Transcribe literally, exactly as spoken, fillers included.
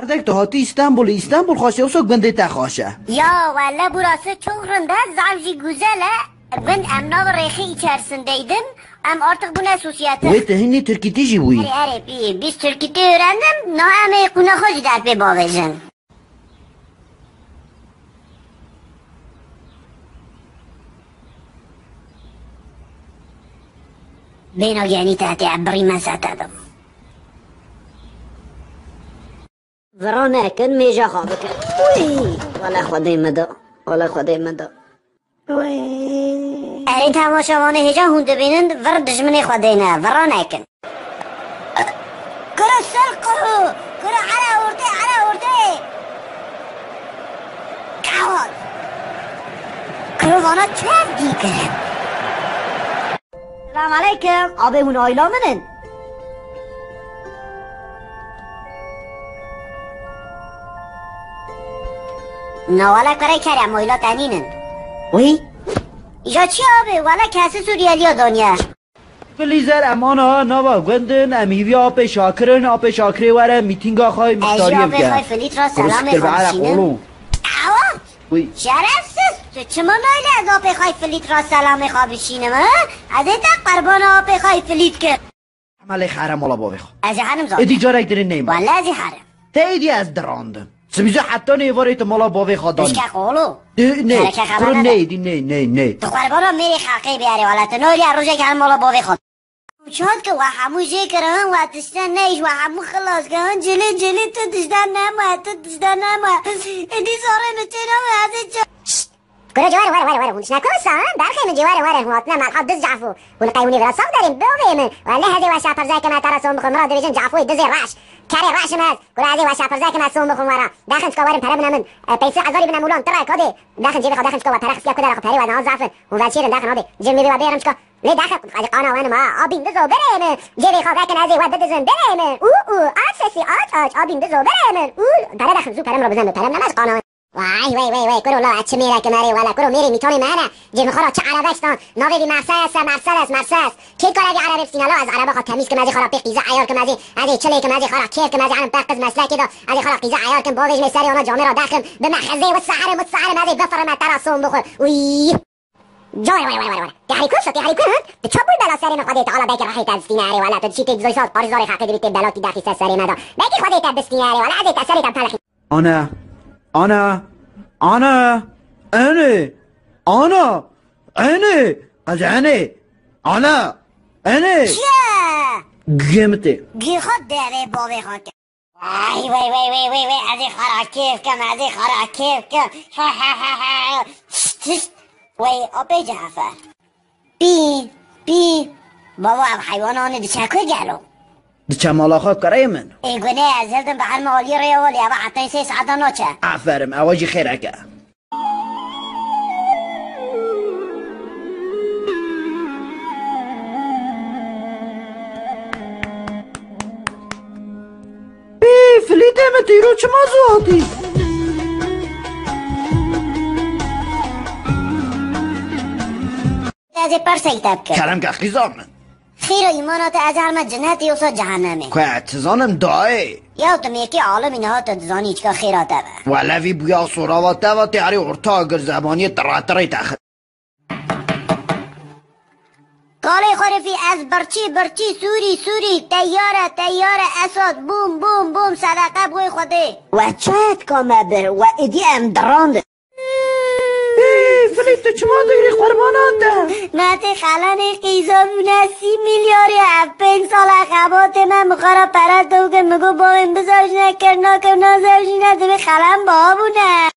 Erdek, tu hatî Îstanbulê, Îstanbul xweş e, wisa gundê te xweş e. Ya wele, burası çok rinde, zaf jî güzel e. Gund em nav rêxê içerisindeydin, em artık bune sosyete. Wê tu hinî tirkîtî jî bûyî. Erê, erê, bi-, biz tirkîtî öğrendim, na em ê qûna xwe jî derpê bavêjin. Bêna genî te tê, birî me ser te bim. Vira nekin, mêja xwe bikin. Wî! Wele Xwedê min da. Wele Xwedê min da. Wî! Erê temaşevanê hêja hûn dibînin, vir dijminê Xwedê ne. Vira nekin. Kuro ser kuro. Kuro here ortê, here ortê. Kawal. Kuro vana çev dî kirin. Selam aleykum. Abê hûn ayla min in? Na wele kurê kerem, oyla tenînin. Wî? Îja çi abê? Wele kesî Suriyeliya daniye. Filîzer, em ana nava gund in, em hîviya apê Şakir in, apê Şakirê were mîtînga xwe, mîftariyê bike. Ez jî apê xwe Filît ra selamê xwe bişînim. Awa! Wî. Şerefsiz! Tu çima naylê ez apê xwe Filît ra selamê xwe bişînim, ha? Ez ê te qerbana apê xwe Filît kim. Emelê xere mala bavê xwe. Ez ê herim zaten. Êdî carek din neyme. Wele ez ê herim. Te êdî ez dirandim. Sibîze heta nêvarê tu mala bavê xwe danî. Pişke qolo. Tu ne. Kereke xebere ne. Neydi, ne, ne, ne. Tu qurbana mêrê xelqê biyarê wele. Tu noriya rojek her mala bavê xwe. Çat ki we hemû jê kirin, we tişte neyş, we hemû xilas kirin. Cilî, cilî tu tişte neme, tu tişte neme. Êdî zarê mi çê neme, ez ê çi. Şşt! Kuro ceware were were hûn dişna ku wisa, ha? Berxê min ceware were hûn hatine malha diz cafo. Hûn qey hûn ê vira saf derên bavê min. Wele hezê weşa pirzeke me tera son bixwe, min ra dibêjin cafoyê dizê reş. Kerê reşim ez. Kuro ez ê weşa pirzeke me son bixwim wera. Daxin çika werin pere bine min. E, peysê hezarî bine mulan tira kadê. Daxin cêvê xwe daxin çika we pere xistiya ku dera xwe perê we niha zafin. Hûn veşêrin daxin hadê. Cil mêvê we bêrim çika. Lê daxin ez ê qana wenim ha. Abîn dizo berê min. Cêvê xwe vekin ez ê we bidizin berê min. Û û aç sesî aç aç. Abîn dizo berê min. Û pere daxin zû pere min ra bizin pere min ez qana wenim. Vay, wey, wey, wey, kuro la, ez çi mêrek im erê, wele, kuro mêrê mîtanê me hene, cê min xwe ra çi erebek stan, navê vî Mercedes e, Mercedes, Mercedes. Kê kare vî erebê bistîne la, ez ereba xwe temîz kim, ez ê xwe ra pê qîza eyar kim, ez ê, ez ê çilê kim, ez ê xwe ra kêr kim, ez ê enim peh qiz meslekê de, ez ê xwe ra qîza eyar kim, bavêjmê serê ana camê ra dexim, bi me xizê, wisa herim, wisa herim, ez ê bifirim, me tera son bixwim. Uy. Cawre, were, were, were, were. Te herî kuşt, te herî kuşt. Te çap bûy bela serê min Xwedê Teala belkî rehê te bistîne erê wele. Tu dişî tê dizoysa parîzarê xeqê dibî tê belakî dexî ser serê me de. Belkî Xwedê te bistîne erê wele. Ez ê te serê te pelexî. Ana, ana, ana, ene, ana, ene, ez ene, ana, ene. Çi ye? Gê min tê. Gê xwe devê bavê xwe ke. Ay, wey, wey, wey, wey, wey, ez ê xwe ra kêf kim, ez ê xwe ra kêf kim. Şişt, şişt. Wey, apê Cafer. Pî, pî. Bava, ev heywana anê diçe ku gelo? Diçe mala xwe kurê min. Ê gune, ez hildim bi her me aliyê rêya welê, eva heta sê saeta naçe. Aferin, ewa jî xêrek e. Ê, Filîtê min tîro çima zû hatî? Ez ê persek te bikim. Kerem ke qîza min. Xêra îmana te ez herme cinetê yosa cehennemê. Ku ez dizanim dayê. Ya tu mêkê alimî niha tu dizanî çika xêra te be. Wele vî bûya sorava te va tê herî orta agir zebaniyê tiratirê te xit. Kalê xwerifî ez birçî, birçî, sûrî, sûrî, teyare, teyare, Esad, bûm, bûm, bûm, sedeqe bi wê Xwedê. We çayetka me bir, we êdî em dirandin. Ê, Filît, tu çima digirî qurbana te? Me tê xelanê qîza bûne sî milyarê ev pênc sala xebatê me min xwe re pere to kir, min got bavê min bizewjîne, kir nakir nazewjîne, divê xelan biha bûne.